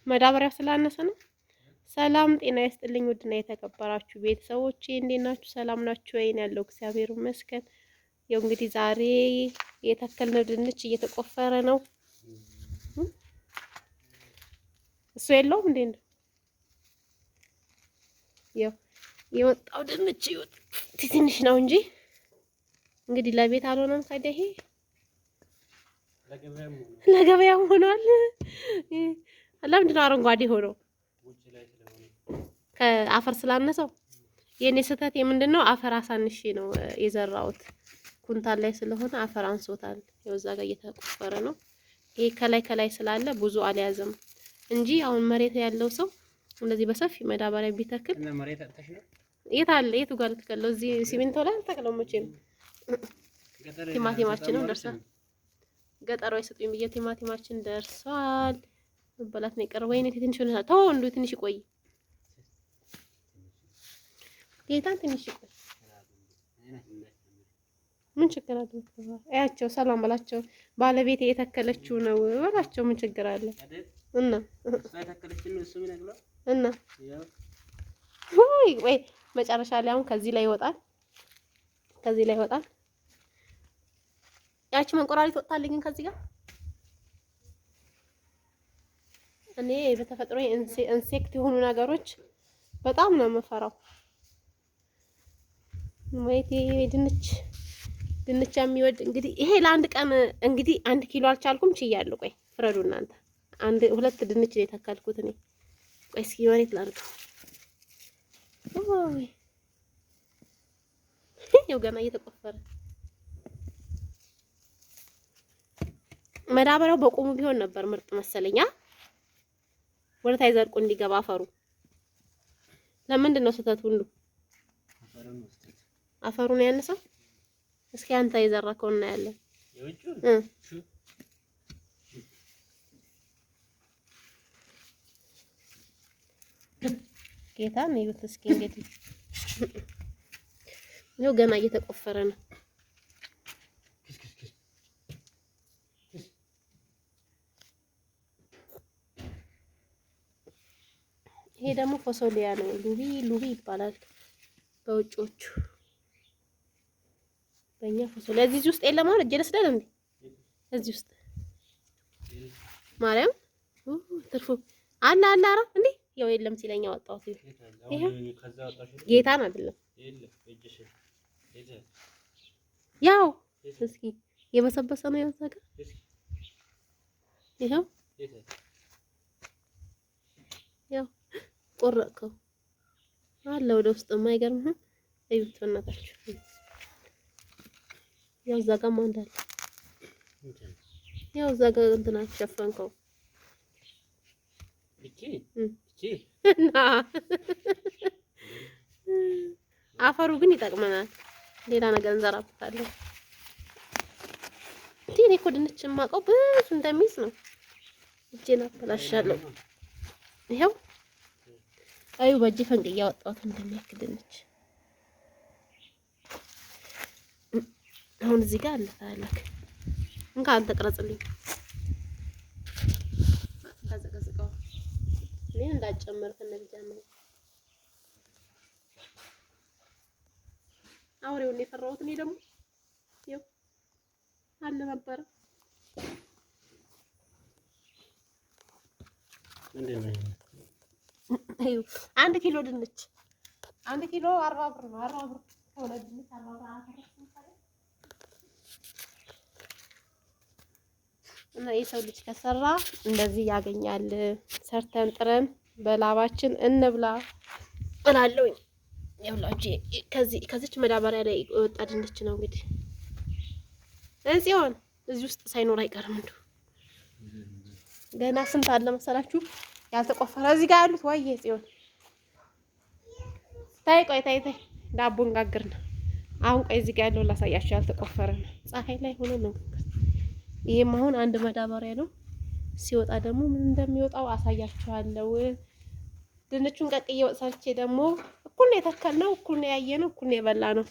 ማዳበሪያው ስላነሰ ነው። ሰላም ጤና ይስጥልኝ። ውድና የተከበራችሁ ቤተሰቦቼ እንዴት ናችሁ? ሰላም ናችሁ ወይ? ያለው እግዚአብሔር ይመስገን። ያው እንግዲህ ዛሬ የተከልነው ድንች እየተቆፈረ ነው። እሱ የለውም እንዴ ነው? ያው የወጣው ድንች ትንሽ ነው እንጂ እንግዲህ ለቤት አልሆነም። ታዲያ ይሄ ለገበያም ሆኗል። ለምንድን ነው አረንጓዴ ሆነው? ከአፈር ስላነሰው። የኔ ስህተት የምንድን ነው? አፈር አሳንሼ ነው የዘራሁት። ኩንታል ላይ ስለሆነ አፈር አንሶታል። ያው እዛ ጋር እየተቆፈረ ነው። ይሄ ከላይ ከላይ ስላለ ብዙ አልያዘም እንጂ አሁን መሬት ያለው ሰው እንደዚህ በሰፊ መዳበሪያ ቢተክል የት አለ? የቱ ጋር ልትከለው? እዚህ ሲሚንቶ ላይ አልተክለው መቼም። ቲማቲማችንም ደርሷል። ገጠሯ አይሰጡኝ ብዬ ቲማቲማችን ደርሷል። መበላት ነው የቀረው። ወይኔ ትንሽ ሆነ። ተው እንዱ ትንሽ ይቆይ፣ ጌታን ትንሽ ይቆይ። ምን ችግር አለ? እያቸው ሰላም በላቸው። ባለቤቴ የተከለችው ነው በላቸው። ምን ችግር አለ? እና እና ወይ ወይ መጨረሻ ላይ አሁን ከዚህ ላይ ይወጣል፣ ከዚህ ላይ ይወጣል። ያቺ መንቆራሪት ወጣልኝ ግን ከዚህ ጋር እኔ በተፈጥሮ insect የሆኑ ነገሮች በጣም ነው የምፈራው። ወይቴ ድንች ድንች የሚወድ እንግዲህ ይሄ ለአንድ ቀን እንግዲህ 1 ኪሎ አልቻልኩም፣ ችያለሁ። ቆይ ፍረዱ እናንተ። አንድ ሁለት ድንች ነው የተከልኩት እኔ። ቆይ እስኪ መሬት ላድርገው። ኦይ ይኸው ገና እየተቆፈረ መዳበሪያው በቆሙ ቢሆን ነበር ምርጥ መሰለኛ። ወደ ታች ዘልቆ እንዲገባ አፈሩ። ለምንድን ነው ስህተት ሁሉ አፈሩን ያነሰው? እስኪ አንተ የዘራከው እናያለን። ጌታ ነው ይሁት። እስኪ እንግዲህ ይኸው ገና እየተቆፈረ ነው። ይሄ ደግሞ ፎሶሊያ ነው። ሉቢ ሉቢ ይባላል በውጮቹ፣ በእኛ ፎሶሊያ። እዚህ ውስጥ የለም። አሁን እጄ ደስ እንዴ? እዚህ ውስጥ ማርያም ትርፉ አለ አለ። ኧረ እንዴ ያው የለም ሲለኝ አወጣሁት። ይሄ ጌታን አይደለም ያው እስኪ የበሰበሰ ነው ያው እዛ ጋር ይኸው ያው ቆረጥከው አለ ወደ ውስጥ የማይገርምህም? እዩት በእናታችሁ። ያው እዛ ጋር ማን እንዳለ ያው እዛ ጋር እንትና ሸፈንከው እና አፈሩ ግን ይጠቅመናል። ሌላ ነገር እንዘራበታለን። እኔ እኮ ድንች የማውቀው ብዙ እንደሚይዝ ነው። እጄን አበላሻለሁ። ይኸው አዩ በእጄ ፈንቅዬ ያወጣሁት እንደሚያክል ድንች። አሁን እዚህ ጋር አለ ታያለህ። እንካ አንተ ቅረጽልኝ። ታዘቀዝቀው እኔ እንዳጨምር ከነቢጃ ነው አውሬውን የፈራሁት እኔ ደግሞ ይኸው አለ ነበረ። 1 ኪሎ ድንች 1 ኪሎ 40 ብር ነው። 40 ብር ከሁለት ድንች 40 ብር አተረፍኩ እና የሰው ልጅ ከሰራ እንደዚህ ያገኛል። ሰርተን ጥረን በላባችን እንብላ እላለሁኝ። ይኸውላችሁ ከዚህ ከዚች መዳበሪያ ላይ የወጣ ድንች ነው እንግዲህ እጽዮን እዚህ ውስጥ ሳይኖር አይቀርም። እንደው ገና ስንት አለ መሰላችሁ ያልተቆፈረ እዚህ ጋር ያሉት። ዋዬ ጽዮን ታይ ቆይ ታይ ታይ ዳቦ እንጋግር ነው አሁን። ቆይ እዚህ ጋር ያለውን ላሳያችሁ። ያልተቆፈረ ነው ፀሐይ ላይ ሆኖ ነው። ይሄም አሁን አንድ መዳበሪያ ነው። ሲወጣ ደግሞ ምን እንደሚወጣው አሳያችኋለሁ። ድንቹን ቀቅዬ ወጥ ሰርቼ ደግሞ እኩል ነው የተከልነው፣ እኩል ነው ያየነው፣ እኩል ነው የበላነው።